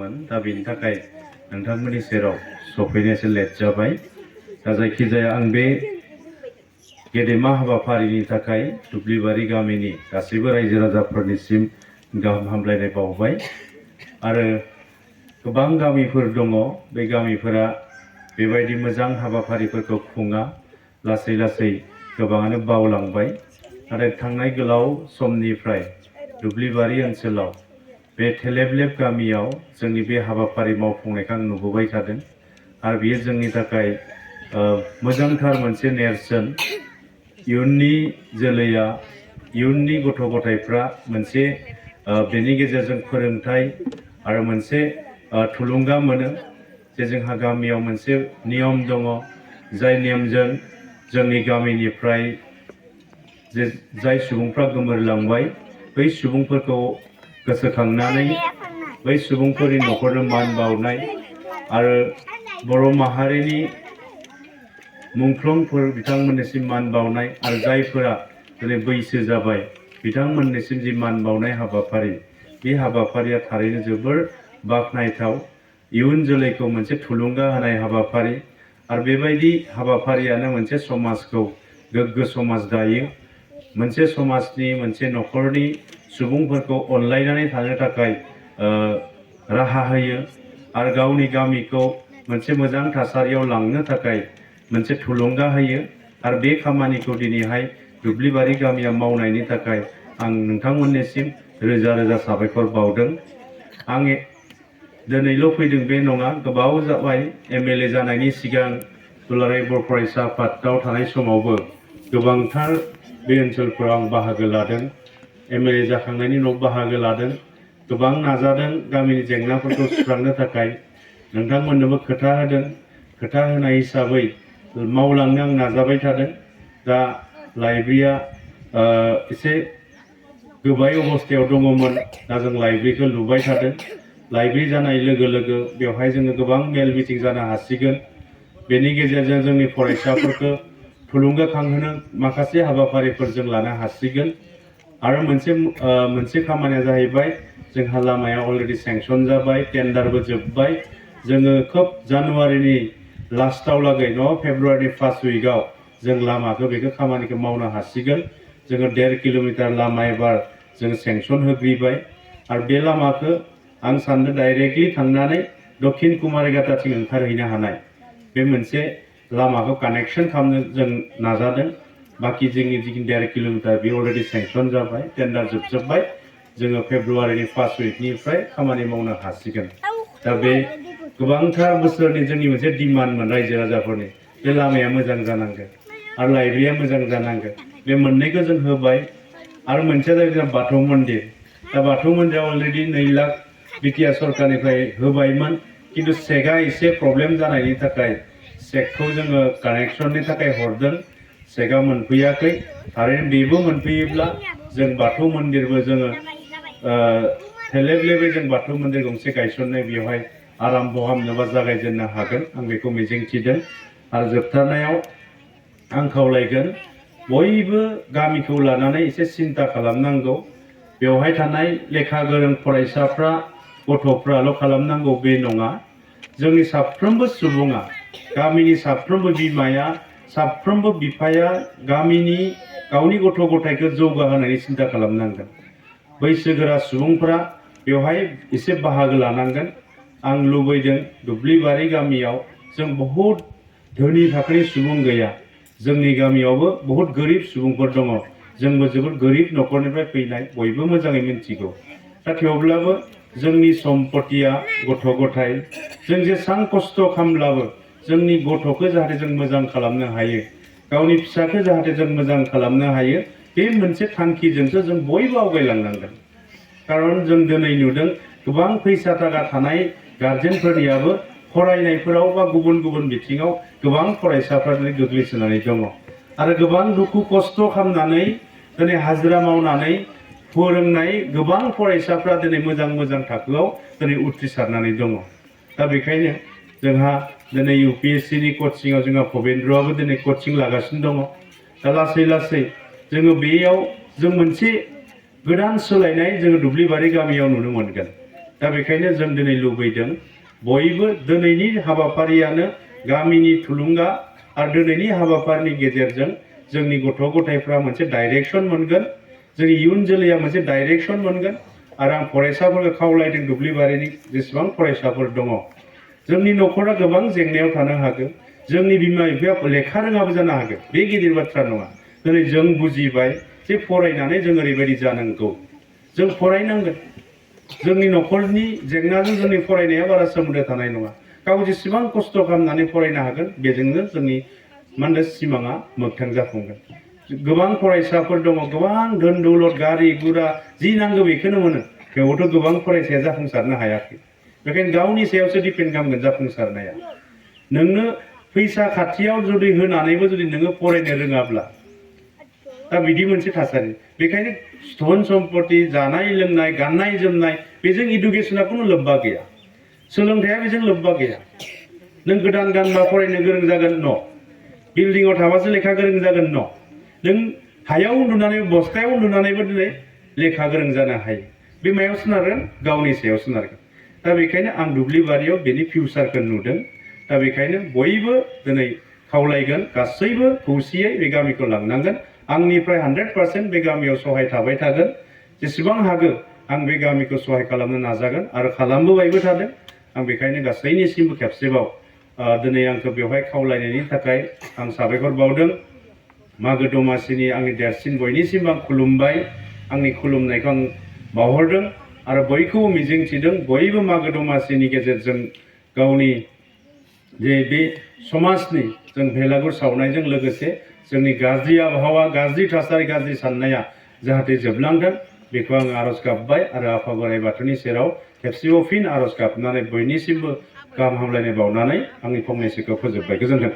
दंमोन दा बेनि थाखाय नोंथांमोननि सेराव सफैनो एसे लेट जाबाय दा जायखिजाया आं बे गेदेमा हाबाफारिनि थाखाय दुब्लिबारि गामिनि गासैबो रायजो राजाफोरनिसिम गाहाम हामलायनाय बावबाय आरो गोबां गामिफोर दङ बे गामिफोरा बेबायदि मोजां हाबाफारिफोरखौ खुङा लासै लासै गोबाङानो बावलांबाय नाथाय थांनाय गोलाव समनिफ्राय दुब्लिबारि ओनसोलाव बे थेलेबलेब गामियाव जोंनि बे हाबाफारि मावफुंनायखौ आं नुबोबाय थादों आरो बेयो जोंनि थाखाय मोजांथार मोनसे नेरसोन इयुननि जोलैया इयुननि गथ' गथायफ्रा मोनसे बेनि गेजेरजों फोरोंथाय आरो मोनसे थुलुंगा मोनो जे जोंहा गामियाव मोनसे नियम दङ जाय नियमजों जोंनि गामिनिफ्राय जे जाय सुबुंफ्रा गोमोरलांबाय बै सुबुंफोरखौ गोसोखांनानै बै सुबुंफोरनि न'खरनो मान बावनाय आरो बर' माहारिनि मुंख्लंफोर बिथांमोननिसिम मान बावनाय आरो जायफोरा दिनै बैसो जाबाय बिथांमोननिसिम जि मान बावनाय हाबाफारि बे हाबाफारिया थारैनो जोबोर बाख्नायथाव इयुन जोलैखौ मोनसे थुलुंगा होनाय हाबाफारि आरो बेबायदि हाबाफारियानो मोनसे समाजखौ गोग्गो समाज दायो मोनसे समाजनि मोनसे न'खरनि सुबुंफोरखौ अनलायनानै थानो थाखाय राहा होयो आरो गावनि गामिखौ मोनसे मोजां थासारियाव लांनो थाखाय मोनसे थुलुंगा होयो आरो बे खामानिखौ दिनैहाय दुब्लिबारि गामिया मावनायनि थाखाय आं नोंथांमोननिसिम रोजा रोजा साबायखर बावदों आं दिनैल' फैदों बे नङा गोबाव जाबाय एमएलए जानायनि सिगां दुलाराय बर' फरायसा आफादाव थानाय समावबो गोबांथार बे ओनसोलफोराव आं बाहागो लादों एमएलए जाखांनायनि उनाव बाहागो लादों गोबां नाजादों गामिनि जेंनाफोरखौ सुस्रांनो थाखाय नोंथांमोननोबो खोथा होदों खोथा होनाय हिसाबै मावलांनो आं नाजाबाय थादों दा लाइब्रेरिया एसे गोबाय अबस्थायाव दङमोन दा जों लाइब्रेरिखौ लुबाय थादों लाइब्रेरि जानाय लोगो लोगो बेवहाय जोङो गोबां मेल मिटिं जानो हासिगोन बेनि गेजेरजों जोंनि फरायसाफोरखौ थुलुंगाखांहोनो माखासे हाबाफारिफोर जों लानो हासिगोन आरो मोनसे खामानिया जाहैबाय जोंहा लामाया अलरेडि सेंसन जाबाय टेन्डारबो जोब्बाय जोङो खोब जानुवारिनि लास्टाव लागै फेब्रुवारिनि फार्स्ट उइकआव जों लामाखौ बेखौ खामानिखौ मावनो हासिगोन जोङो 1.5 किल'मिटार लामा एबार जों सेंसन होग्रिबाय आरो बे लामाखौ आं सान्दों डाइरेक्टलि थांनानै दक्षिण कुमारिघाटाथिं ओंखारहैनो हानाय बे मोनसे लामाखौ कानेक्सन खालामनो जों नाजादों बाखि जोंनि जिखिनि 1.5 किल'मिटार बे अलरेडि सेंसन जाबाय टेन्डार जोबजोब्बाय जोङो फेब्रुवारिनि फार्स्ट उइकनिफ्राय खामानि मावनो हासिगोन दा बे गोबांथार बोसोरनि जोंनि मोनसे डिमान्डमोन रायजो राजाफोरनि बे लामाया मोजां जानांगोन आरो लाइब्रेरिया मोजां जानांगोन बे मोननैखौ जों होबाय आरो मोनसेया जाहैबाय बाथौ मन्दिर दा बाथौ मन्दिरा अलरेडि 2 लाख बिटिआर सरकारनिफ्राय होबायमोन किन्तु सेकआ एसे प्रब्लेम जानायनि थाखाय सेकखौ जोङो कानेक्सननि थाखाय हरदों सेकआ मोनफैयाखै थारैनो बेबो मोनफैयोब्ला जों बाथौ मन्दिरबो जोङो थेलेबलेबै जों बाथौ मन्दिर गंसे गायसननाय बेवहाय आराम बहामनोबा जागायजेननो हागोन आं बेखौ मिजिंथिदों आरो जोबथारनायाव आं खावलायगोन बयबो गामिखौ लानानै एसे सिन्ता खालामनांगौ बेवहाय थानाय लेखा गोरों फरायसाफ्रा गथ'फ्राल' खालामनांगौ बे नङा जोंनि साफ्रोमबो सुबुङा गामिनि साफ्रोमबो बिमाया साफ्रोमबो बिफाया गामिनि गावनि गथ' गथायखौ जौगाहोनायनि सिन्ता खालामनांगोन बैसोगोरा सुबुंफोरा बेवहाय एसे बाहागो लानांगोन आं लुबैदों दुब्लिबारि गामियाव जों बहुद धोनि थाखोनि सुबुं गैया जोंनि गामियावबो बहुत गोरिब सुबुंफोर दङ जोंबो जोबोद गोरिब न'खरनिफ्राय फैनाय बयबो मोजाङै मिन्थिगौ दा थेवब्लाबो जोंनि सम्पतिया गथ' गथाय जों जेसां खस्थ' खालामब्लाबो जोंनि गथ'खौ जाहाथे जों मोजां खालामनो हायो गावनि फिसाखौ जाहाथे जों मोजां खालामनो हायो बे मोनसे थांखिजोंसो जों बयबो आवगायलांनांगोन खारन जों दिनै नुदों गोबां फैसा थाखा थानाय गार्जेनफोरनियाबो फरायनायफोराव बा गुबुन गुबुन बिथिङाव गोबां फरायसाफ्रा दिनै गोग्लैसोनानै दङ आरो गोबां दुखु खस्थ' खालामनानै दिनै हाजिरा मावनानै फोरोंनाय गोबां फरायसाफ्रा दिनै मोजां थाखोआव दिनै उथ्रिसारनानै दङ दा बेखायनो जोंहा दिनै UPSCनि कचिंआव जोंहा भबेन्द्रआबो दिनै कचिं लागासिनो दङ दा लासै लासै जोङो बेयाव जों मोनसे गोदान सोलायनाय जोङो दुब्लिबारि गामियाव नुनो मोनगोन दा बेखायनो जों दिनै लुबैदों बयबो दिनैनि हाबाफारियानो गामिनि थुलुंगा आरो दिनैनि हाबाफारिनि गेजेरजों जोंनि गथ' गथायफ्रा मोनसे डाइरेक्सन मोनगोन जोंनि इयुन जोलैया मोनसे डाइरेक्सन मोनगोन आरो आं फरायसाफोरखौ खावलायदों दुब्लिबारिनि जेसेबां फरायसाफोर दङ जोंनि न'खरा गोबां जेंनायाव थानो हागौ जोंनि बिमा बिफाया लेखा रोङाबो जानो हागौ बे गिदिर बाथ्रा नङा दिनै जों बुजिबाय जे फरायनानै जों ओरैबायदि जानांगौ जों फरायनांगोन जोंनि न'खरनि जेंनाजों जोंनि फरायनाया बारा सोमोन्दो थानाय नङा गाव जेसेबां खस्थ' खालामनानै फरायनो हागोन बेजोंनो जोंनि मा होनो सिमाङा मोगथां जाफुंगोन गोबां फरायसाफोर दङ गोबां धोन दौलत गारि गुरा जि नांगौ बेखौनो मोनो थेवबोथ' गोबां फरायसाया जाफुंसारनो हायाखै बेखायनो गावनि सायावसो डिपेन्ड खालामगोन जाफुंसारनाया नोंनो फैसा खाथियाव जुदि होनानैबो जुदि नोङो फरायनो रोङाब्ला दा बिदि मोनसे थासारि बेखायनो धन सम्पति जानाय लोंनाय गाननाय जोमनाय बेजों इडुकेसना खुनु लोब्बा गैया सोलोंथाइया बेजों लोब्बा गैया नों गोदान गानबा फरायनो गोरों जागोन न' बिल्डिंआव थाबासो लेखा गोरों जागोन न' नों हायाव उन्दुनानै बस्थायाव उन्दुनानैबो दिनै लेखा गोरों जानो हायो बे मायाव सोनारगोन गावनि सायाव सोनारगोन दा बेखायनो आं दुब्लि बारियाव बेनि फिउचारखौ नुदों दा बेखायनो बयबो दिनै खावलायगोन गासैबो खौसेयै बे गामिखौ लांनांगोन आंनिफ्राय 100% बे गामियाव सहाय थाबाय थागोन जेसेबां हागौ आं बे गामिखौ सहाय खालामनो नाजागोन आरो खालामबोबायबो थादों आं बेखायनो गासैनिसिमबो खेबसेबाव दिनै आंखौ बेवहाय खावलायनायनि थाखाय आं साबायखर बावदों मागो दमासिनि आंनि देरसिन बयनिसिम आं खुलुमबाय आंनि खुलुमनायखौ आं बावहरदों आरो बयखौबो मिजिंथिदों बयबो मागो दमासिनि गेजेरजों गावनि जे बे समाजनि जों भेलागुर सावनायजों लोगोसे जोंनि गाज्रि आबहावा गाज्रि थासारि गाज्रि साननाया जाहाथे जोबलांगोन बेखौ आं आरज गाबबाय आरो आफा बोराइ बाथौनि सेराव खेबसेबाव फिन आरज गाबनानै बयनिसिमबो गाहाम हामलायनाय बावनानै आंनि फंनैसोखौ फोजोबबाय गोजोन्थों।